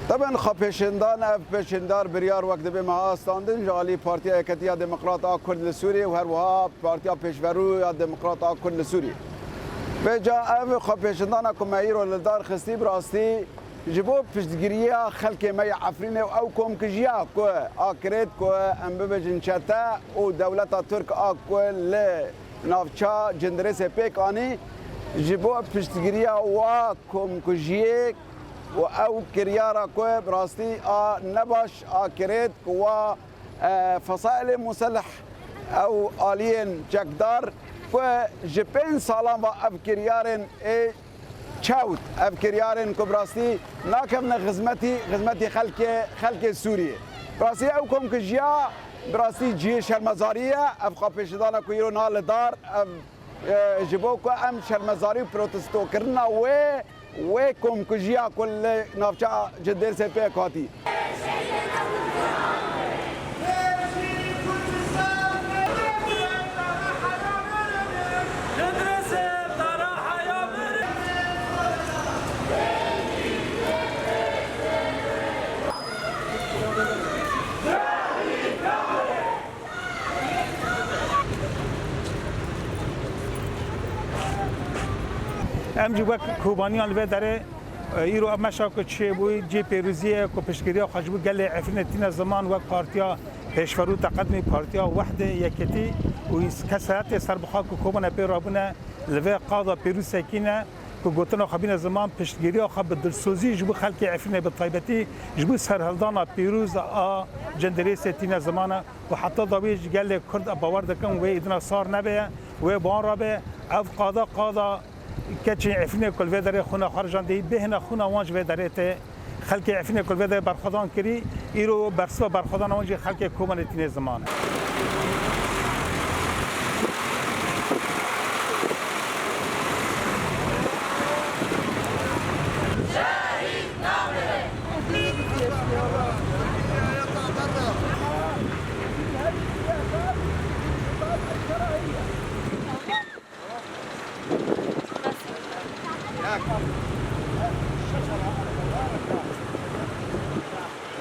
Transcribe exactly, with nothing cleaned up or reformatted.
Teben xwepêşandan, ev pêşîndar biryar wek dibe me astandin ji alî Partiya Yeketiya Demokrat a Kurd li Sûriyê û her wiha Partiya Pêşverû ya Demokrat a Kurd li Sûriyê. Vêca ev xwepêşindana ku me îro li dar xistî, bi rastî ji bo piştgiriya xelkê me yê Efrînê û ew komkujiya ku a kirêt ku em bibêjin çete û dewleta Tirk a ku li navça Cindirêsê pêk anî, ji bo piştgiriya wa komkujiyê û ew kiryara ku bi rastî a nebaş a kirêt ku wa, e, fesailê muselih ew aliyên çekdar ku ji pênc salan ve ev kiryarên ê çewt, ev kiryarên ku bi rastî nakevne xizmetî, xizmetî xelkê, xelkê Sûriyê. Bi rastî ew komkujiya bi rastî cihê şermezarî ye. Ev xwepêşindana ku îro na li dar, ev, e, ji bo ku em şermezarî û protestokirina wê, wê komkujiya ku li navça Cindirêsê pêk hatî. Em jî wek Kobaniyan li vê derê, e, îro ev meşa ku çêbûyî cihê pêroziyê ye ku piştgiriya xwe ji bo gelê Efrînê tîne ziman wek Partiya Pêşverû Teqedimî, Partiya Wehdê, Yeketî û Keseretê Serbixwe ku komane pê rabûne li vê qada pêrûsekî ne ku gotina xwe bîne ziman, piştgiriya xwe bi dilsozî ji bo xelkê Efrînê, bi taybetî ji bo serhildana pîroz a Cindirêsê tîne ziman e û heta dawiyê ji gelê Kurd e bawer dikin wê îdina sar nebe, wê bi wan rabe. Ev qada, qada keçên Efrînê ku li vê derê xwîna xwe rijandî, bêhna xwîna wan ji vê derê tê. Xelkê Efrînê ku li vê derê berxwedan kirî, îro bersiva berxwedana wan jî xelkê Kobanê tîne ziman.